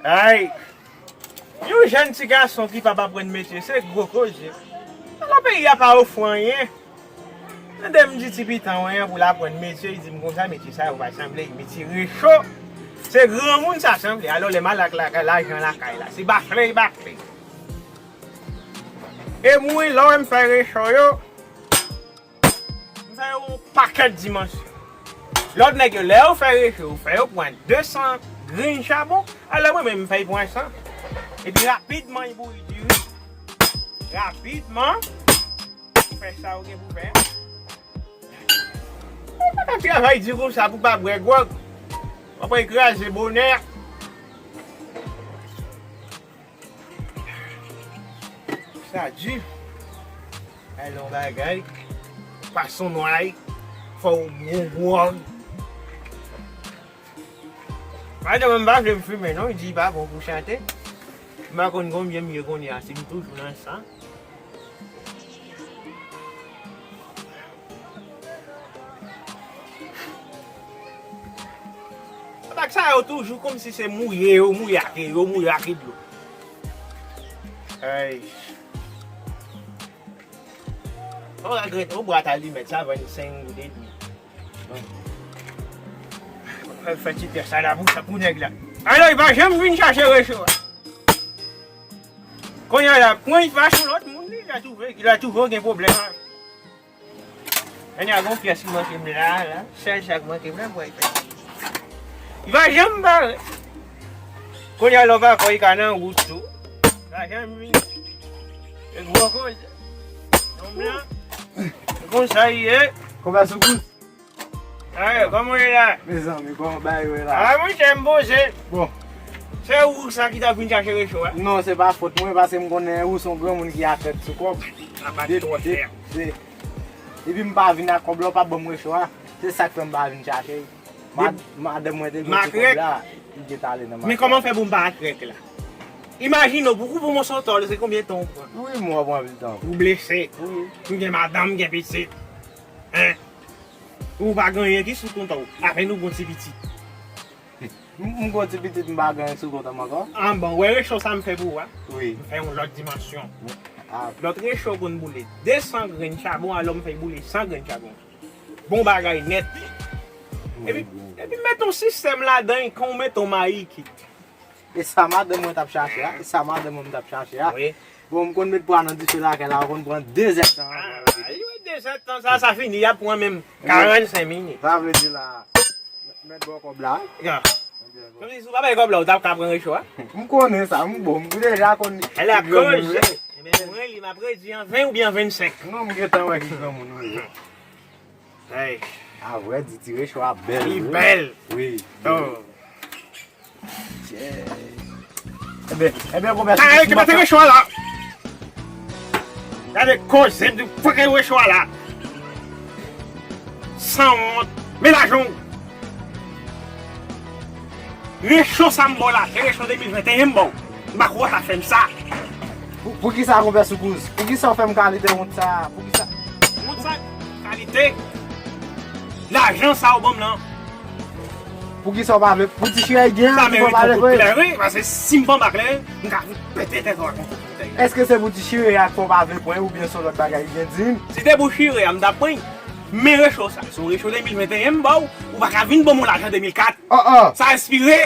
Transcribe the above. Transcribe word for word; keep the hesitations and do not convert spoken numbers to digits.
Ay, yon jèn ti gason ki p ap aprann metye, se gwo koze. Alò peyi a pa ofri anyen. Tande m di ti pitit mwen an pou l aprann metye, li di m konsa, metye sa yo pa sanble, metye recho. Se granmoun sa sanble. Alò lè m al ak la, lajan lakay la, se bakle, bakle. E mwen, lè w wè m fè recho yo, m fè yo yon pakèt dimansyon. Lòt nèg yo, lè yo fè recho, yo fè yo pran de san grenn chabon, alò mwen menm, m fè y pran san. Epi rapidman, y bouyi diri. Rapidman, ou fè sa ou gen pou fè a. Ou pa ka travay di konsa pou pa bwè gwòg. W ap kraze bonè. Sa di, ay lè yon bagay, pwason nwa, fò w bon gwòg. Madanm mwen pa vle m fimen non, li di li pa bon pou chante. M pa konn konbyen m ye kounye a, si m toujou nan sa. Bag sa yo toujou kòmsi se mouye yo mouye ak, yo mouye ak dlo. Ay. On regrèt, on bwat alimèt sa vann senk goud edmi. Fè ti tès sa la pou sa pou nèg la. Alò, li pa janm vin chache recho a. Kounye a la, pran li pa sou lòt moun, li la twouve, li la twouve gen pwoblèm. Kounye a gon pyès ki manke m la, la. Sèl sa k manke m la, bwè. Li pa janm pare. Kounye a lè w pa kwè, li ka nan wout tou. Li pa janm vini. E gwo koze. Nonm lan, se konsa li ye. Konbyen sou kous? Ayo, kòman w ye la? Mezanmi, kòman bagay yo ye la? A, monchè, m poze. Bon. Se ou sa ki t ap vin chache recho a? Non, se pa fòt mwen, paske m konnen ou se yon granmoun ki a tèt sou kòb. Apa de, twò de, chè. De. Epi m pa vin ak kòb la, ou pa ban m recho a. Se sa k fè m pa vin chache. Mad-, madanm mwen te gen ti kòb la, li te ale nan mache. Men kòman fè pou m pa atrèk la? Imajine w, pou koupe yon moso tòl, se konbyen tan w pran? Wi, mwen pran anpil tan. Ou blese. Wi. M gen madanm, m gen pitit. Hein? Ou pa gen anyen ki sou kont ou. Apèn ou gon ti pitit. M, m gon ti pitit, m pa gen anyen sou kont m ankò. An bon, wè recho sa m fè pou ou a? Wi. M fè yon lòt dimansyon. Ah. Lòt recho konn boule de san grenn chabon, alò m fè boule san grenn chabon. Bon bagay nèt. Epi, epi met yon sistèm ladan, kan w met yon mayi kit. E sa madanm mwen t ap chache a, e sa madanm mwen t ap chache a. Wi. Bon, m konn met pwa nan dife lakay la, ou konn pran de zèdtan. Ah, li wè de zèdtan, sa, sa fini, y ap pran menm karannsenk minit. Sa vle di la, mèt ba w kòb la. Ya. Kòmsi si w pa bay kòb la, ou t ap ka pran recho a? M konnen sa, m bon, m deja konn li. Ala koze. Ebyen, mwen, li m ap redi an ven oubyen vennsenk. Non, m gentan wè ki granmoun ou ye. Hey. A vrè di, ti recho a bèl, wi. Li bèl. Wi. Oh. Ebyen, ebyen, konbyen... Arete mete recho a la. Gade koze m di, fòk recho a la. Sanwont. Men lajan w. Recho sa m ba w la, se recho de mil venteyen m ba w. M pa kwè w ta fè m sa. Pou, poukisa konbyen sou kous? Poukisa w fè m kalite wont sa? Poukisa? Wont sa? Kalite? Lajan sa ou ban m lan. Poukisa w pa vle? Pou ti chire gen an, sa merite yon kout klè, wi, paske si m pa anba klè, m ka fout pete tèt ou ak yon kout klè. Èske se pou ti chire a k fè w pa vle pran oubyen se yon lòt bagay ki gen di m? Si te pou chire a, m t ap pran. Men recho sa, se yon recho de mil venteyen m ba w, ou pa ka vin ban m yon lajan de mil kat. Oh, oh. Sa espire.